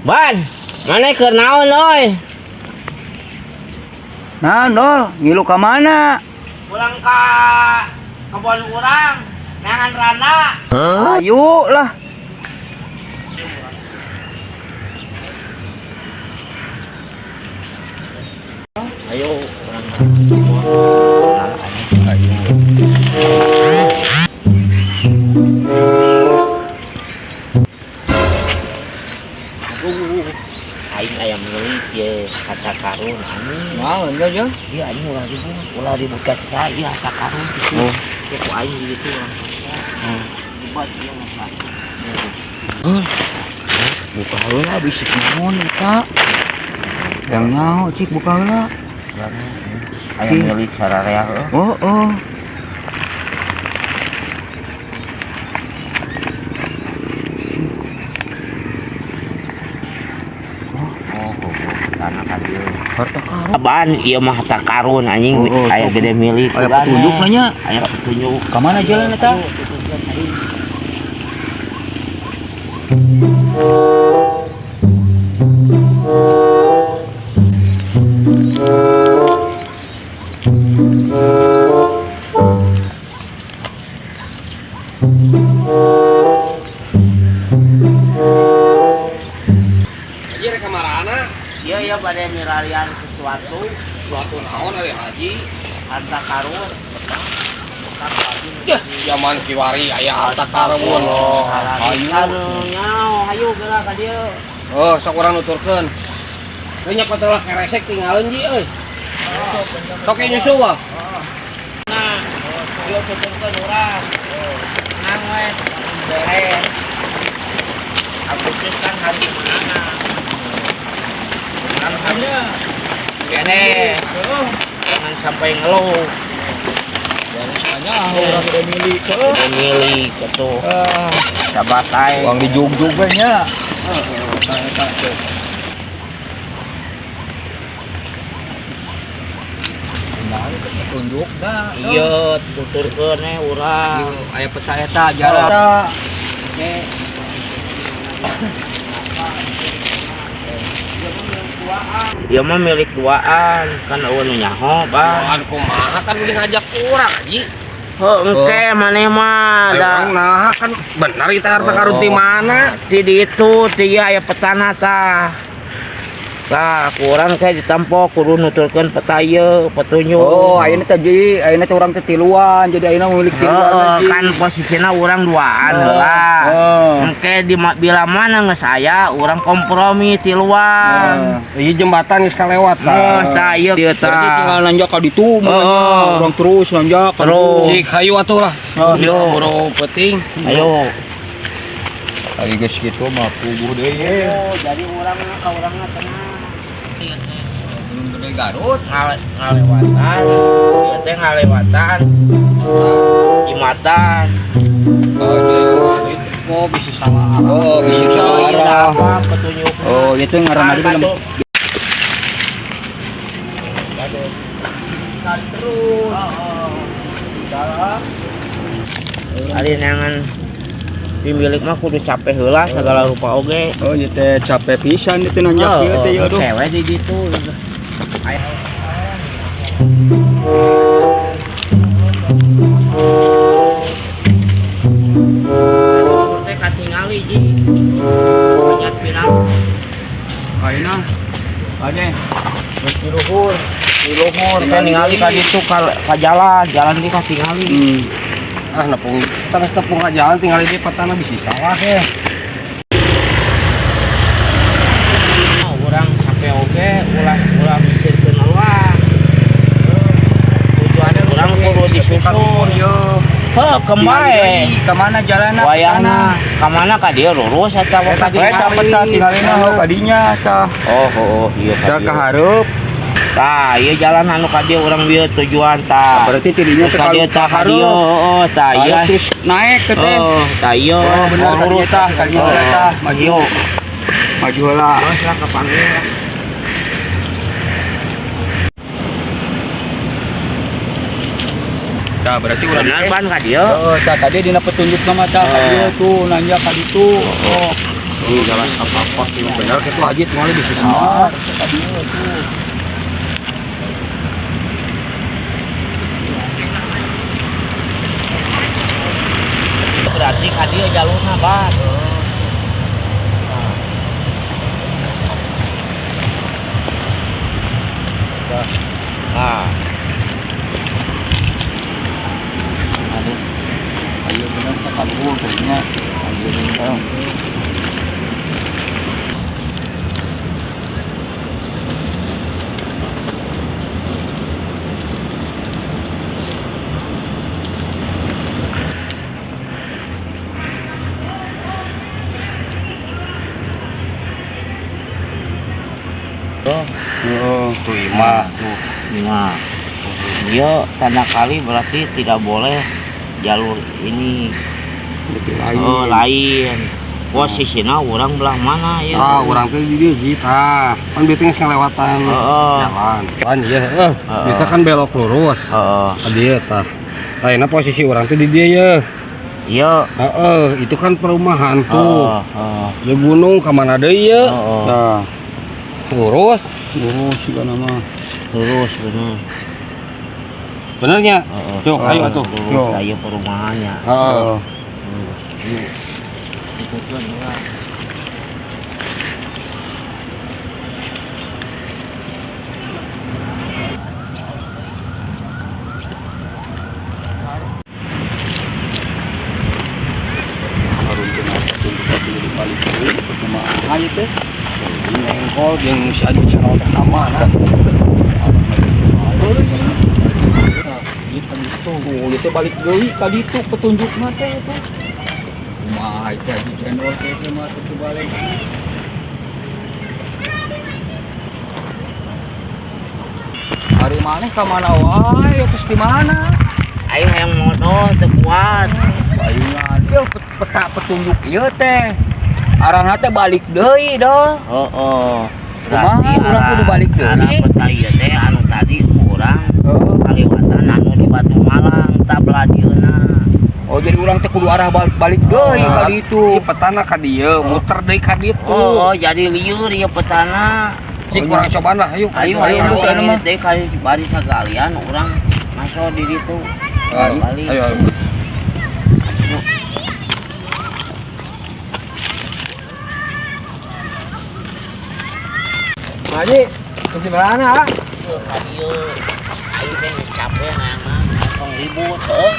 Ban, mana keur naon euy? Nah, Dol, ngilu ka mana? Pulang ka kebon urang, neangan randa. Ayo lah. Ayo, urang ka kebon. Ayo. Aduh, aing aya meuli ye harta karun anjing. Naon ya, ya? Iya anjing ulah ribut ka saya, ieu harta karun gitu. Oh. Ya ku aing gitu urang. Debat ieu mah. Buka heula bisik naon eta. Yang nyaho cik buka heula. Aya milik sararea heuh. Oh, oh. Oh, tanah ka dieu. Harta karun. Ban ieu mah harta karun anjing Oh, oh, aya sok. gede milik. Aya petunjuk nya. Aya petunjuk. Ka mana jalan eta? Ayo, tuturkeun aing. Haji rek kamarana? Iya iya bade mirarian sesuatu Suatu naon ari haji? Harta karun. Yah, zaman kiwari aya harta karun. Ayo nyao, hayu geura ka dieu. Oh, sok urang nuturkeun. Teu nya pateulah keresek tinggalin ji euy. Sok ge nyusul wah. Nah, ieu tuturkeun urang. Tenang we, beres. Agustus kan hari kemenangan. Alhamdulillah. Beres. Jangan sampai ngeluh. Nyaho urang gede milik. Udah milik gitu. Sabatai. Uang dijugjug we nya. Petunjuk dah. Iya, tuturkeun eh urang. Aya peta eta jalan. Ieu mah milik duaan, kan eueuh nu nyaho, Bang. Duaan kumaha kan udah ngajak urang haji. Heuh, engke maneh mah Ayo da urang nah kan benar kita harta karun di mana? Ti ditu ti ieu aya petana tah. Tah, kurang kayak ditampo kudu nuturkeun peta ieu, petunjuk. Oh, ayeuna teh ji, ayeuna teh urang teh tiluan, jadi ayeuna milik tiluan Heeh, lagi. kan posisinya urang duaan heula. Heeh. Engke di bila mana geus aya urang kompromi tiluan. Ieu jembatan geus kalewat Geus tah. tah ieu ieu Berarti tinggal tah. nanjak ka ditu mah Heeh. urang terus nanjak ka Terus. ditu. Cik hayu atuh lah. Heeh. Yo. Buru peuting. Ayo. Ari geus kitu mah puguh deui ye. Oh, jadi urang ka urangna tenang. Ieu teh Belum gede Garut. Ngalewatan, ieu teh ngalewatan. Jembatan. Oh, bisa salah. Oh, bisa Oh, salah iya, arah. apa petunjuk. Oh, itu ngaranna teh belum. Terus. Ari neangan pemilik mah kudu capek heula segala rupa oge. Oh, ieu teh capek pisan ieu teh nanjak ieu teh ya aduh. Cewek di ditu. Aya teh katingali ji. Banyak pinang Ayeuna. Ade. di luhur. Di luhur teh ningali ka ditu ka jalan, jalan di katingali. Ah, nepung terus tepung ka jalan tinggal di petana bisa salah ya. Nah, urang capek oge ulah ulah mikirkeun ulah. Tujuan urang kudu disusun. Heuh, kemae. Ka mana jalanna? Wayahna ka mana ka dieu lurus atawa ka dieu? Eta peta tingalina heuh ka dinya tah. Oh, oh, oh, iya ka Tah dieu. ka hareup. Tah, ieu jalan anu ka dieu urang bieu tujuan tah. Berarti tidinya teh Terus ka dieu tah ka dieu, oh, tah ieu. Terus naik ke teh. Oh, tah ieu. Oh, bener Oh, lurus tah, ka dieu Oh, tah, maju. Ayo. Maju heula. Geus lah kapanggil lah. Tah berarti urang Bener ban ka dieu. Oh, tah tadi dina petunjuk mah tah ka dieu tuh nanjak ka ditu. Oh. Ini jalan apa-apa ini benar kitu aja tinggal di sini. Berarti ka dieu jalurna, Ban. Nah. Aduh. Ayo bener teh kaluhur teh nya. Ayo bener. Oh, tuh imah tuh. Nah, dia tanda kali berarti tidak boleh jalur ini. Lain. Oh, lain. Posisinya orang belah mana ya? Ah, urang teh di dieu ji tah. Kan bieu teh geus ngalewatan jalan. Kan ieu heeh. Kita kan belok lurus. Heeh. Ka dieu tah. Lainna posisi urang teh di dieu ye. Iya. Heeh, itu kan perumahan tuh. Heeh. Di gunung ka mana deui ye? Heeh. Tah, Lurus. lurus juga nama. Lurus bener. Benernya? Heeh. Yuk, ayo atuh. Lurus Yo. ayo perumahannya. Heeh. Lurus. Yuk. Ikutkeun urang. Harun cenah balik deui kumaha ieu teh? Nengkol jeung si Adi channel teh ka mana? Ieu tadi tuh, ieu teh balik deui ka ditu petunjukna teh eta. Kumaha ieu teh Haji channel teh teh mah teu balik. Hari maneh ka mana wae terus di mana? Aing hayang modal teu kuat. Ayungan ieu peta petunjuk ieu teh. Arahna teh balik deui doh. Heeh. Kumaha urang kudu balik deui? Arah peta ieu teh anu tadi ku urang kaliwatan anu di Batu Malang tah belah dieuna. Oh jadi urang teh kudu arah balik, balik deui ka ditu. Ieu petana ka dieu, muter deui ka ditu. Oh, jadi lieur ieu petana. Cik urang cobaan lah, ayo. Ayo Ayo, ayo ayo, urang mah. ini teh kali bari sagalian urang masuk di ditu. Ayo, Balik. ayo. Ayo. Haji, ke mana? Ka dieu. Aing teh geus capek neangan tong ribut heuh.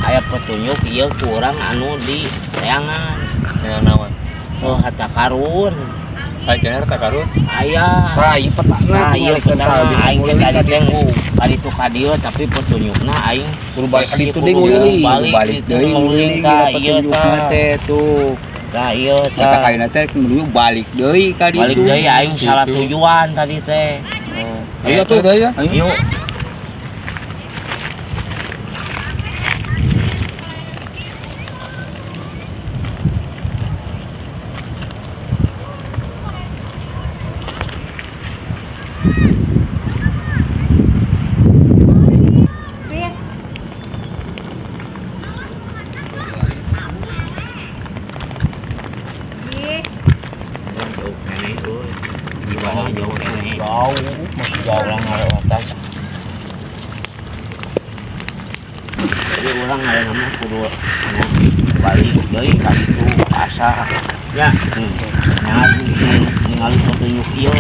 Aya petunjuk ieu ku urang anu di teangan. Yang naon? Oh, harta karun. Aja harta karun. Aya. Tah, ieu petana Nah, ieu tingalikeun petana tah, aing teh ka tadi teh ditu. ka ditu ka dieu tapi petunjukna aing Kudu balik ka ditu kudu deui nguliling. Balik Balik ditu deui nguliling tah ieu petunjukna tah. teh tuh. Tah ieu Kata tah. kaina teh menuju balik deui ka ditu. Balik deui aing salah tujuan tadi teh. Ayo tuh. Ayo. Yuk. Jauh keneh euy. Gimana jauh keneh? Jauh, Masih jauh urang ngalewatan. Jadi urang ngaranna kudu anu, balik deui ka ditu asa. Ya. Ningali petunjuk ieu.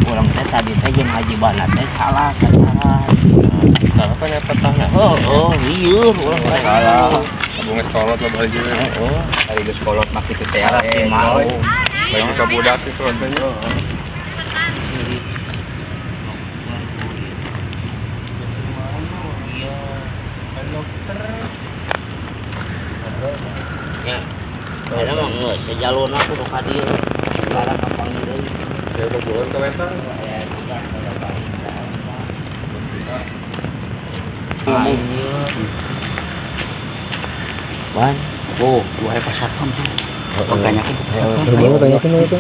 Urang teh tadi teh jeung Haji Bana teh salah sasaran. Kenapa ya petangnya? Oh, oh, lieur urang teh. Salah. Bunga kolot lah balik juga. Heeh. Ari geus kolot mah kitu teh. Harap mau. Lagi ka budak itu nontonnya. Ya. Ada mah geus sejalurna kudu ka dieu. Barang kapanggih deui. Ya udah bulan ke wetan. Ya, tidak ada balik. Ngomong. Ban, Oh, dua aya pas satpam tuh. Tanyakeun ke satpam. Boleh tanyakan itu.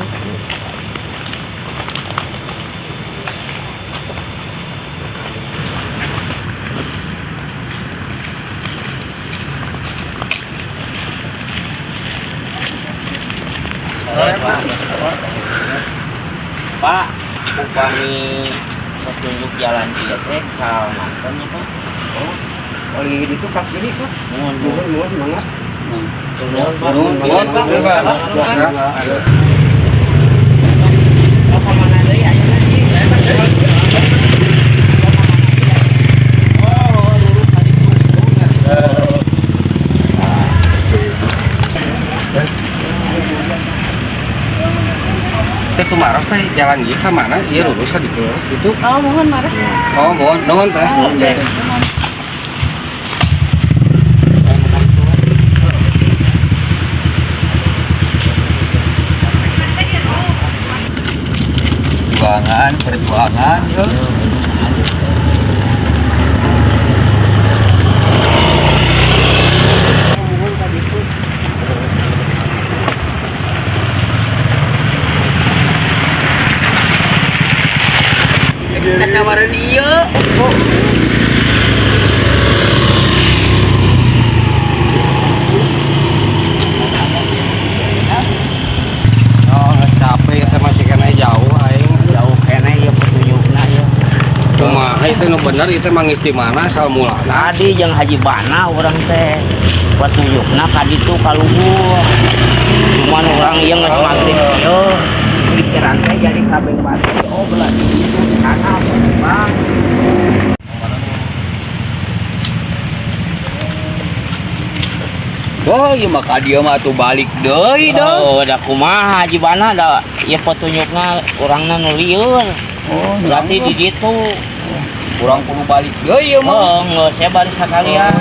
Pak, upami petunjuk jalan ieu teh ka mantan ya, Pak. Oh, oleh itu ka kiri, Pak. Nuhun, Nuhun, nuhun, mangga. nuhun, Pak. Nuhun, nuhun, Pak. Nuhun, Pak. Pak. Oh, ka mana deui ayeuna, Ji? Oh, lurus ka ditu. Teh kumaha teh jalan ieu ka mana? Ieu lurus ka ditu lurus gitu. Oh, mohon maras. Oh, mohon nuhun teh. Oh, Teh. Perjuangan, perjuangan, yo. Mohon ka ditu. Tawaran ieu. Oh, geus capek ya teh masih keneh jauh aing. Jauh keneh ieu petunjukna ieu. Kumaha itu nu bener itu manggih di mana asal mulana? Tadi jeung Haji Bana urang teh petunjukna ka ditu ka luhur. Cuman urang ieu geus magrib ieu. Pikiran teh jadi kabeh batu. Oh, belah di ditu di kana Bang. Oh, ieu mah ka dieu mah atuh balik deui dah. Oh, da kumaha Haji Bana da ieu petunjukna urangna nu lieur. Oh, Berarti di ditu. Urang kudu balik deui ieu mah. Oh, geus saya balik sakalian.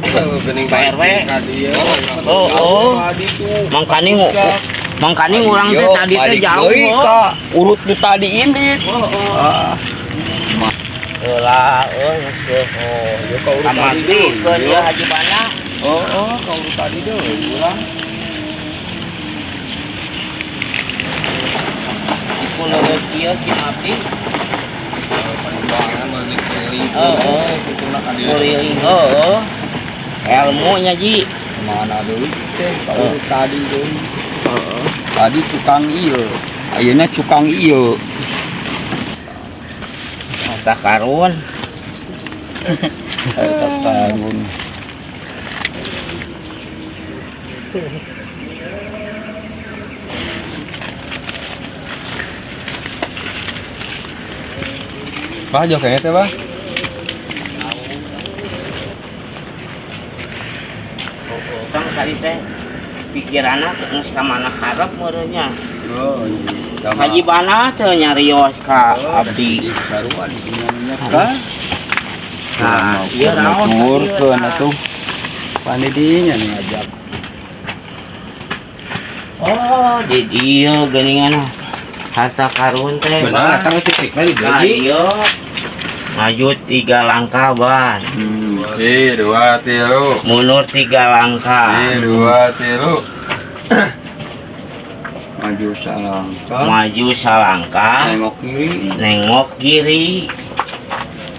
Geuning Pak RW. ka dieu. Oh, oh. Mangkaning urang teh tadi teh jauh. Deui Oh. ka urut nu tadi indit. Oh, Ah. Heula euy geus Oh, ieu ka urut tadi Kamatikeun deui. ieu Haji Bana. Oh, oh, ka urut tadi deui urang. Iku leuweus kieu si abdi. Perjuangan balik keliling. Oh, oh. Kutuna ka dieu. Keliling heueuh. Ilmunya Ji. Mana deui teh ka urut tadi deui. Tadi cukang ieu, ayeuna cukang ieu. Harta karun. Harta karun. Bah, jauh kayaknya teh, Bah. Kang tadi teh pikiranna geus ka mana karep meureunnya. Oh, iya. Haji Bana teh nyarios ka abdi. Sarua di dinya ka. Nah, ieu naon? Nuturkeun atuh. Panidinya nih ngajak. Oh, di dieu geuningan harta karun teh. Bener eta geus titikna di dieu. Nah, Ji. ieu maju 3 langkah, Ban. Hiji, dua, tilu. Mundur 3 langkah. Hiji, dua, tilu. Maju salangkah. Maju salangkah, Nengok kiri. nengok kiri.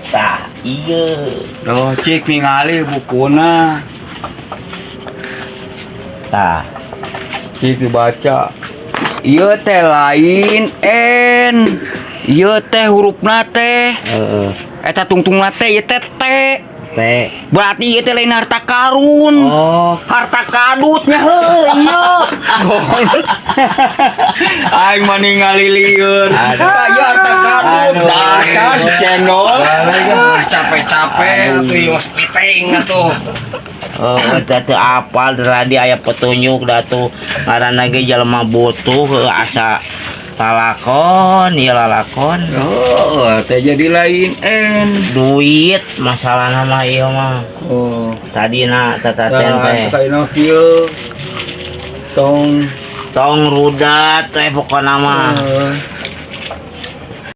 Tah, ieu. Oh, cik ningali bukuna. Tah, Cik dibaca. Ieu teh lain N. Ieu teh hurufna teh. heeh. Eta tungtungna teh ieu teh T. T. Berarti ieu teh lain harta karun. Oh, Harta kadutnya heueuh ieu. Aing mah ningali lieur. Aduh. Ieu harta kadut. Aduh. Dasar si cendol. Ah, capek-capek atuh ieu mah piting atuh. Oh, teh teu apal tadi aya petunjuk da tuh ngaranna ge jelema butuh heueuh asa lalakon ieu lalakon. Oh, teh jadi lain N. Duit masalahna mah ieu mah. Oh. Tadina tataten teh. Nah, kieu. Tong Tong rudat teh pokona mah. Eh.